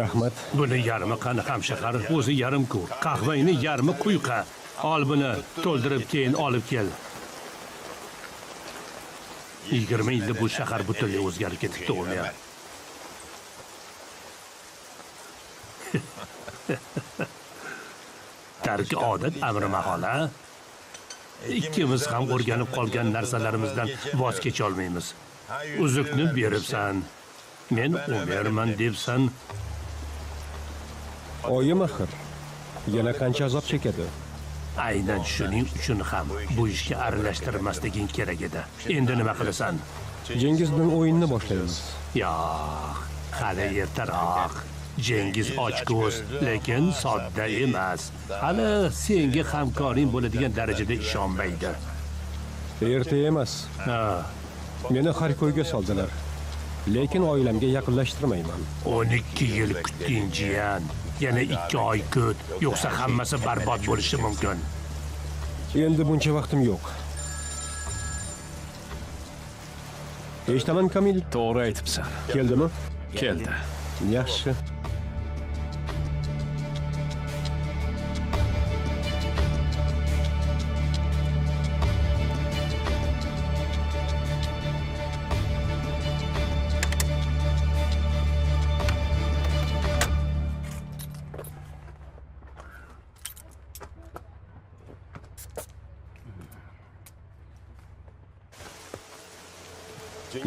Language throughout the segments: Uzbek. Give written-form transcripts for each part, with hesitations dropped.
Rahmat. Buni yarmi qani hamshahar, o'zi yarim-ku. Qahvangni yarmi quyqa. Ol buni, to'ldirib keyin olib kel. 20 yilda bu shahar butunlay o'zgarib ketibdi, O'mer. Tarki odat amri mahol, a? Ikkimiz ham o'rganib qolgan narsalarimizdan voz kecha olmaymiz. Uzukni beribsan. Men O'merman debsan. Oyim axir. Yana qancha azob chekadi? Aynan shuning uchun ham bu ishga aralashtirmasliging kerak edi. Endi nima qilasan? Cengiz bilan o'yinni boshlaymiz. Yo'q, hali ertaroq. Cengiz ochko'z, lekin sodda emas. Hali senga hamkoring bo'ladigan darajada ishonmaydi. Erta emas. Ha, Meni Xarkovga soldilar. Lekin oilamga yaqinlashtirmayman. 12 yil kutding, jiyan. Yana 2 oy kut, yo'qsa hammasi barbod bo'lishi mumkin. Endi buncha vaqtim yo'q. Eshitaman, Kamil. To'g'ri aytibsan. Keldimi? Keldi. Yaxshi.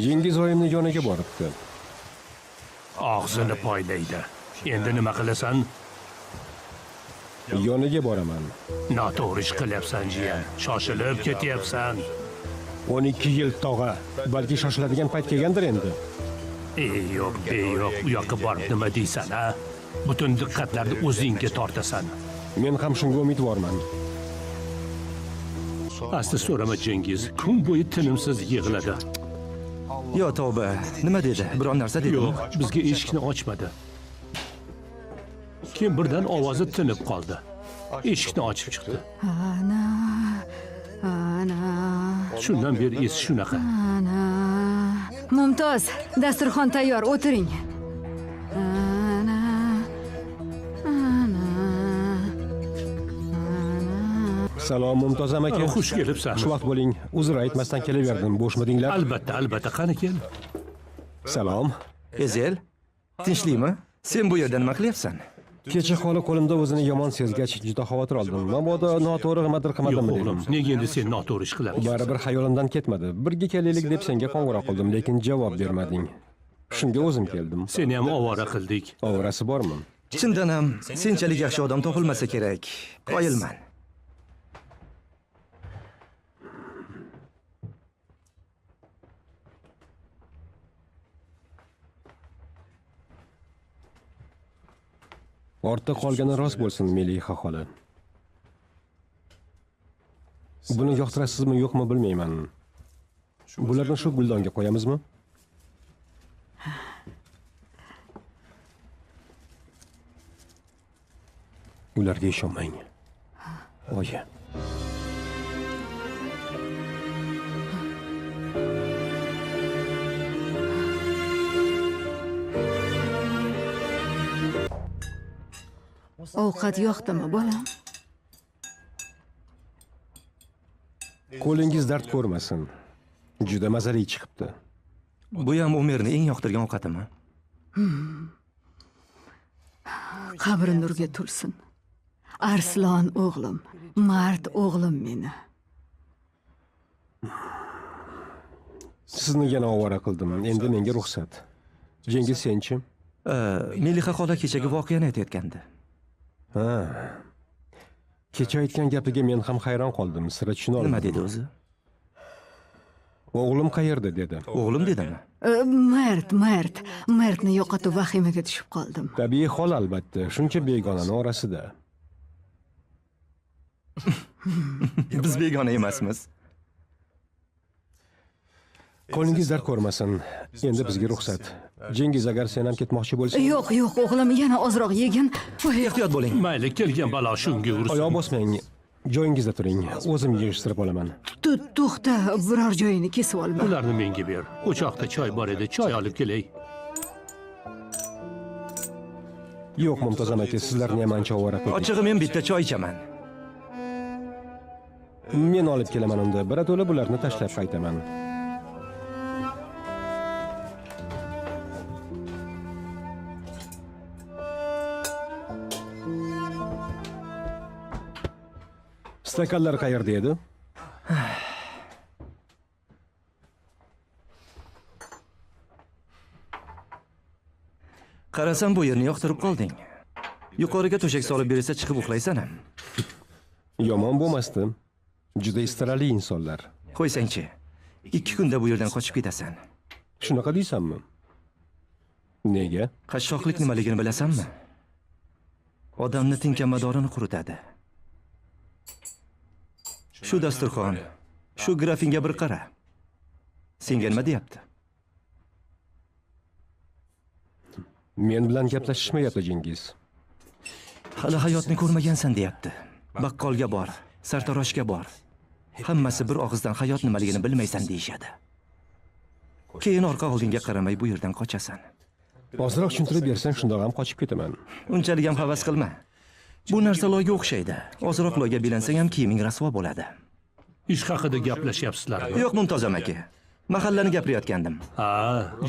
Cengiz oyimni yoniga boribdi. Og'zini poylaydi. Endi nima qilasan? Yoniga boraman. Noto'g'ri ish qilyapsan, jiyan. Shoshilib ketyapsan. 12 yil tog'a. Balki shoshiladigan payt kelgandir endi. Ey yo'q, ey yo'q, u yoqqa borib nima deysan, a? Butun diqqatlarni o'zingga tortasan. Men ham shunga umidvorman. Asli so'rama Cengiz, kun bo'yi tinimsiz yig'ladi. Yo tavba, nima dedi? Biron narsa dedimi? Yo'q, bizga eshikni ochmadi. Keyin birdan ovozi tinib qoldi. Eshikni ochib chiqdi. Ana, ana, Shundan beri esi shunaqa. ana. Mumtoz, dasturxon tayyor, o'tiring. Ana, ana, ana. Salom Mumtoz aka. Xush kelibsan. Xushvaqt bo'ling. Uzr aytmasdan kelaverdim. Bo'shmidinglar? Albatta, albatta, qani kel. Salom. Ezel, tinchlikmi? Sen bu yerda nima qilyapsan? Kecha xola qo'limda o'zini yomon sezgach juda xavotir oldim. Mabodo noto'g'ri nimadir Yo'q qilmadimmi o'g'lim, dedim. nega endi sen noto'g'ri ish qilarkansan? Baribir xayolimdan ketmadi. Birga kelaylik deb senga qo'ng'iroq qildim, lekin javob bermading. Shunga o'zim keldim. Seni ham ovora qildik. Ovorasi bormi? Chindan ham senchalik yaxshi odam topilmasa kerak. Qoyilman. Ortda qolgani rost bo'lsin, Meliha xola. Buni yoqtirasizmi, yo'qmi bilmayman. Bularni shu guldonga qo'yamizmi? Ularga ishonmang. Oyi. Ovqat yoqdimi, bolam? Qo'lingiz dard ko'rmasin. Juda mazali chiqibdi. Bu ham Umerni eng yoqtirgan ovqatimi? Qabri nurga to'lsin. Arslon o'g'lim, mard o'g'lim meni. Sizni yana ovora qildim. Endi menga ruxsat. Cengiz, senchi? Meliha xola kechagi voqeani aytayotgandi. Ha. Kecha aytgan gapiga men ham hayron qoldim, sira tushuna olmadim. Nima dedi o'zi? O'g'lim qayerda dedi. O'g'lim dedimi? Mert, Mert, Mertni yo'qotib vahimaga tushib qoldim. Tabiiy hol albatta, shuncha begonani orasida. Biz begona emasmiz. Qo'lingiz dard ko'rmasin. Endi bizga ruxsat. Cengiz, agar sen ham ketmoqchi bo'lsang, Yo'q, yo'q, o'g'lim, yana ozroq yegin. Voy, Ehtiyot bo'ling. Mayli, kelgan balo shunga ursin. oyoq bosmang. Joyingizda turing. O'zim yig'ishtirib olaman. To'xta, biror joyini kesib olma. Ularni menga ber. O'choqda choy bor edi, choy olib kelay. Yo'q, Mumtazam aka, sizlarni ham ancha ovora qildik. Ochig'i men bitta choy ichaman. Men olib kelaman unda. Birato'la bularni tashlab qaytaman. Stakanlar qayerda edi? Qarasam bu yerni yoqtirib qolding. Yuqoriga to'shak solib bersa chiqib uxlaysan ham. Yomon bo'lmasdi. Juda istarali insonlar. Qo'ysangchi. 2 kunda bu yerdan qochib ketasan. Shunaqa deysanmi? Nega? Qashshoqlik nimaligini bilasanmi? Odamni tinkamadorini quritadi. Shu dasturxon, shu grafinga bir qara. Senga nima deyapti? Men bilan gaplashishmayapti Chingiz. Hali hayotni ko'rmagansan deyapti. Baqqolga bor, sartaroshga bor. Hammasi bir og'izdan hayot nimaligini bilmaysan deyishadi. Keyin orqa oldinga qaramay bu yerdan qochasan. Ozroq tushuntirib bersang, shundoq ham qochib ketaman. Unchalik ham havas qilma. Bu narsa loyga o'xshaydi. Ozroq loyga belansang ham kiyiming rasvo bo'ladi. Ish haqida gaplashyapsizlarmi? Yo'q, Mumtozam aka. Mahallani gapirayotgandim. Ha,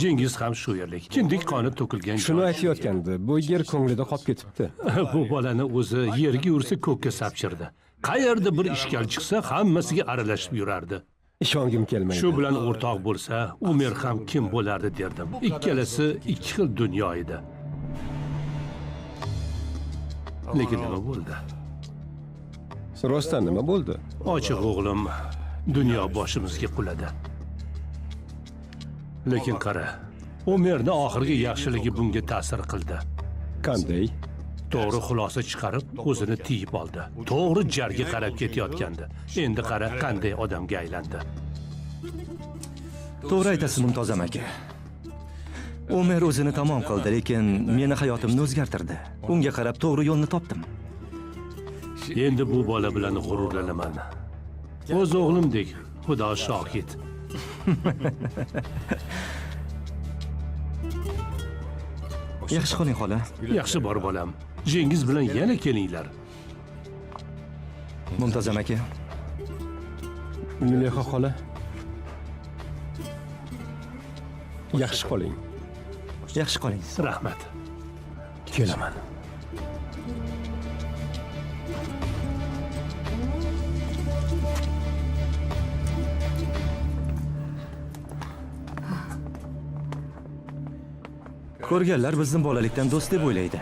Chingiz ham shu yerlik. Kindik qoni to'kilgan. Shuni aytayotgandi. Bu yer ko'nglida qolib ketibdi. Bu bolani o'zi yerga ursa ko'kka sapchirdi. Qayerda bir ishkal chiqsa, hammasiga aralashib yurardi. Ishongim kelmaydi. Shu bilan o'rtoq bo'lsa, Umer ham kim bo'lardi derdim. Ikkalasi ikki xil dunyo edi. Lekin nima bo'ldi? Rostdan nima bo'ldi? Ochiq o'g'lim, dunyo boshimizga quladi. Lekin qara, Umerni oxirgi yaxshiligi bunga ta'sir qildi. Qanday? To'g'ri xulosa chiqarib, o'zini tiyib oldi. To'g'ri jarga qarab ketayotgandi. Endi qara, qanday odamga aylandi. To'g'ri aytasiz, Mumtozam aka. Umer o'zini tamom qildi, lekin meni hayotimni o'zgartirdi. Unga qarab to'g'ri yo'lni topdim. Endi bu bola bilan g'ururlanaman. O'z o'g'limdek, Xudo shohid. Yaxshi qoling xola. Yaxshi bor bolam. Chingiz bilan yana kelinglar. Mumtozam aka. Muliha xola. Yaxshi qoling. Yaxshi qoling. Rahmat. Kelaman. Ko'rganlar bizni bolalikdan do'st deb o'ylaydi.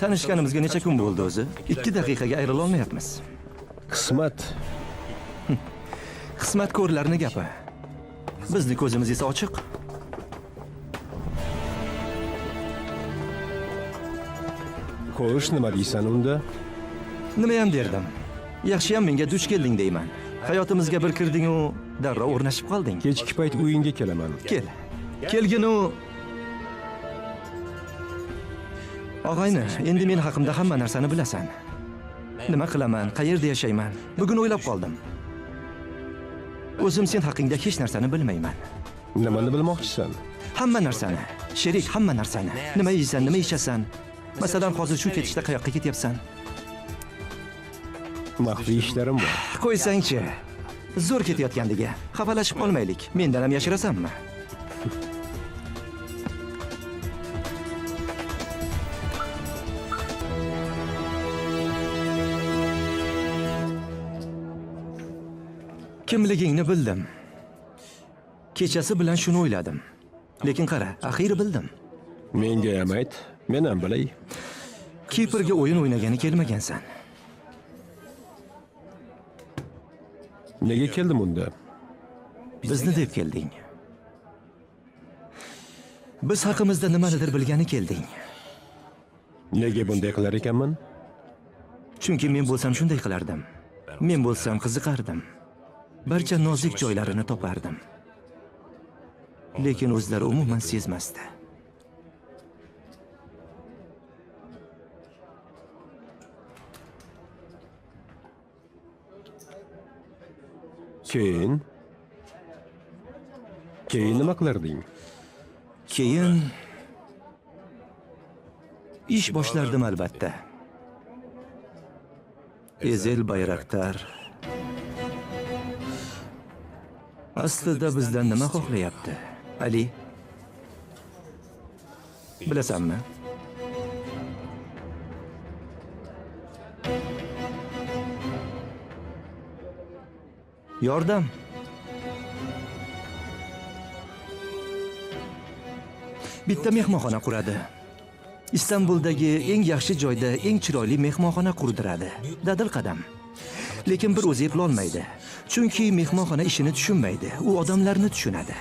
Tanishganimizga necha kun bo'ldi o'zi? 2 daqiqaga ayrila olmayapmiz. Qismat. Qismat ko'rlarning gapi. Bizni ko'zimiz esa ochiq. Xo'sh, nima deysan unda? Nima ham derdim? Yaxshi ham menga duch kelding deyman. Hayotimizga bir kirding u darrov o'rnashib qolding. Kechki payt uyingga kelaman. Kel. Kelgin u. Og'ayni, endi men haqimda hamma narsani bilasan. Nima qilaman, qayerda yashayman? Bugun o'ylab qoldim. O'zim sen haqingda hech narsani bilmayman. Nimani bilmoqchisan? Hamma narsani. Sherik, hamma narsani. Nima yeysan, nima ichasan? Masalan, hozir shu ketishda qayoqqa ketyapsan? Maxfiy ishlarim bor. Qo'ysangchi. Zo'r ketayotgandiga. Xafalashib qolmaylik. Mendan ham yashirasanmi? Kimligingni bildim. Kechasi bilan shuni o'yladim. Lekin qara, axiri bildim. Menga ham ayt, men ham bilay. Kiprga o'yin o'ynagani kelmagansan. Nega keldim unda? Bizni deb kelding. Biz haqimizda nimanidir bilgani kelding. Nega bunday qilar ekanman? Chunki men bo'lsam shunday qilardim. Men bo'lsam qiziqardim. Barcha nozik joylarini topardim. Lekin o'zlari umuman sezmasdi. Keyin? Keyin nima qilarding? Keyin Ish boshlardim albatta. Ezel Bayraktar. Aslida bizdan nima xohlayapti? Ali? Bilasanmi? Yordam. Bitta mehmonxona quradi. Istanbuldagi eng yaxshi joyda eng chiroyli mehmonxona qurdiradi. Dadil qadam. Lekin bir o'zi eplolmaydi. Chunki mehmonxona ishini tushunmaydi. U odamlarni tushunadi.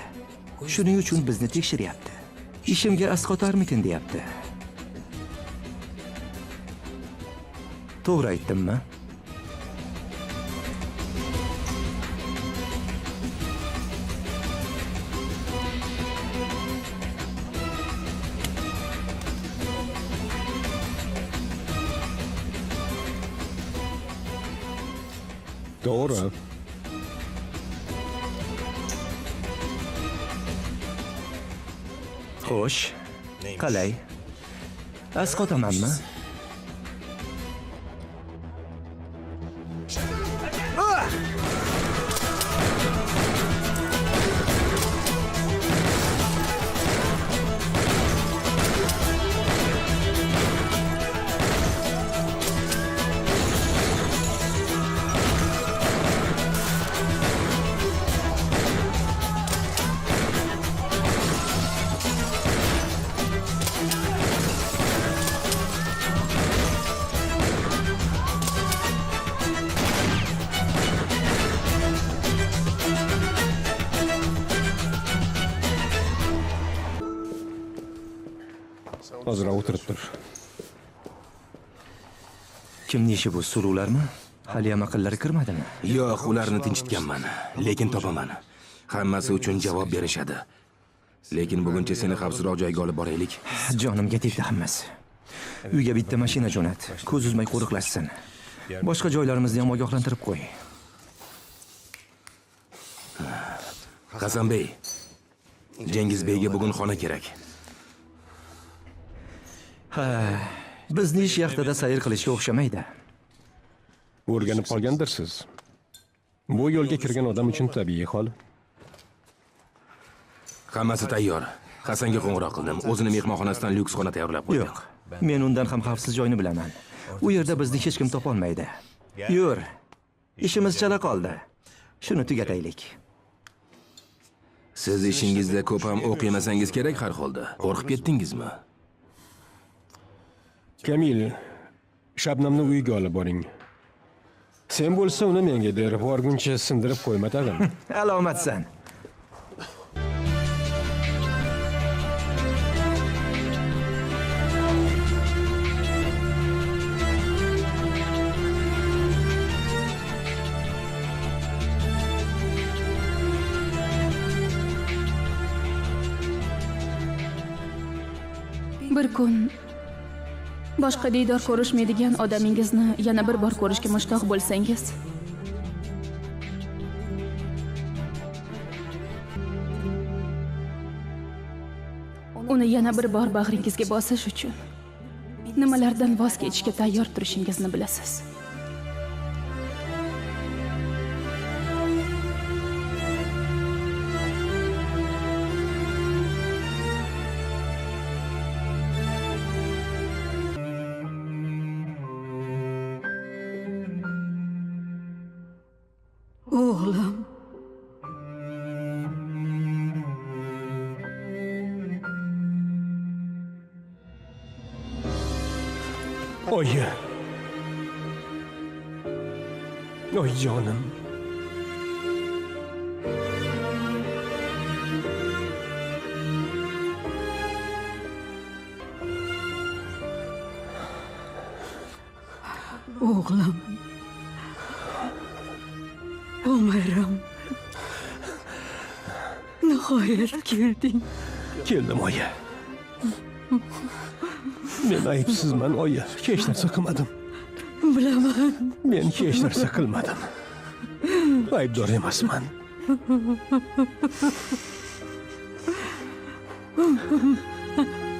Shuning uchun bizni tekshiryapti. Ishimga asqotarmikin deyapti. To'g'ri aytdimmi? To'g'ri. Xo'sh, qalay? Asqotamanmi? Ozroq o'tirib tur. Kimning ishi bu, suluvlarmi? Hali ham aqllari kirmadimi? Yo'q, ularni tinchitganman, lekin topaman. Hammasi uchun javob berishadi. Lekin buguncha seni xavfsizroq joyga olib boraylik. Jonimga tegdi hammasi. Uyga bitta mashina jo'nat. Ko'z uzmay qo'riqlashsin. Boshqa joylarimizni ham ogohlantirib qo'y. Hasanbey, Cengiz Beyga bugun xona kerak. Ha, bizni ish yaxtada sayr qilishga o'xshamaydi. O'rganib qolgandirsiz. Bu yo'lga kirgan odam uchun tabiiy hol. Hammasi tayyor. Hasanga qo'ng'iroq qildim. O'zini mehmonxonasidan lyuks xona tayyorlab qo'ydi. Yo'q, men undan ham xavfsiz joyni bilaman. U yerda bizni hech kim topolmaydi. Yur. Ishimiz chala qoldi. Shuni tugataylik. Siz ishingizda ko'p ham o'qimasangiz kerak har holda. Qo'rqib ketdingizmi? Kamil, Shabnamni uyiga olib boring. Sen bo'lsa uni menga ber, borguncha sindirib qo'yma tag'in. Alomatsan. Bir kun boshqa diydor ko'rishmaydigan odamingizni yana bir bor ko'rishga mushtoq bo'lsangiz, uni yana bir bor bag'ringizga bosish uchun nimalardan voz kechishga tayyor turishingizni bilasiz. O'g'lim. Oyi. Oy jonim. O'g'lim. Umarim. Nihoyat kelding. Keldim oyi. Men aybsizman oyi. Hech narsa qilmadim. Bilaman. Men hech narsa qilmadim. Aybdor emasman.